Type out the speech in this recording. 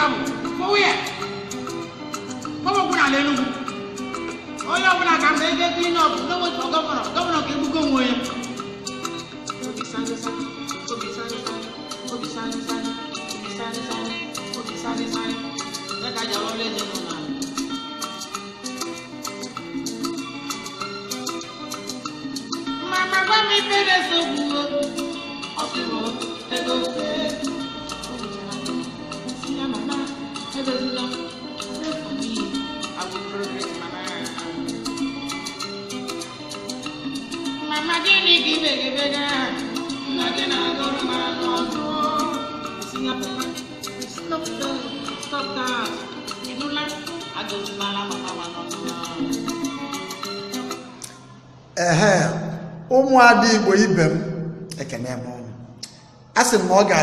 Travel for where? Kpọmọkwụ n'ala Enugu. Onye ọbụla ka mgbe ego clean up, no wait for governor. Governor ka egbugo onwe ya. Obi sani sani, obi sani sani, obi sani sani, obi sani sani, obi sani sani. Ya ka ji arụ ọrụ ezinụlọ anyị. Mama gwa m ife na-ese okwu o. Ọ sị m ego ee. O mechara sị ya, "Mama, ebezila, pray for me, I will progress, mama." Mama, gịnị ka ị na-egebega? Nna gị na-agụrụ m anụ ọnụ. Sị ya, "Papa, stop that, stop that." Ị nụla? Agụzimala mama m n'ọnụ. Ehe, ụmụada Igbo ibe m, ekene m ụnụ. A sị m na ọ ga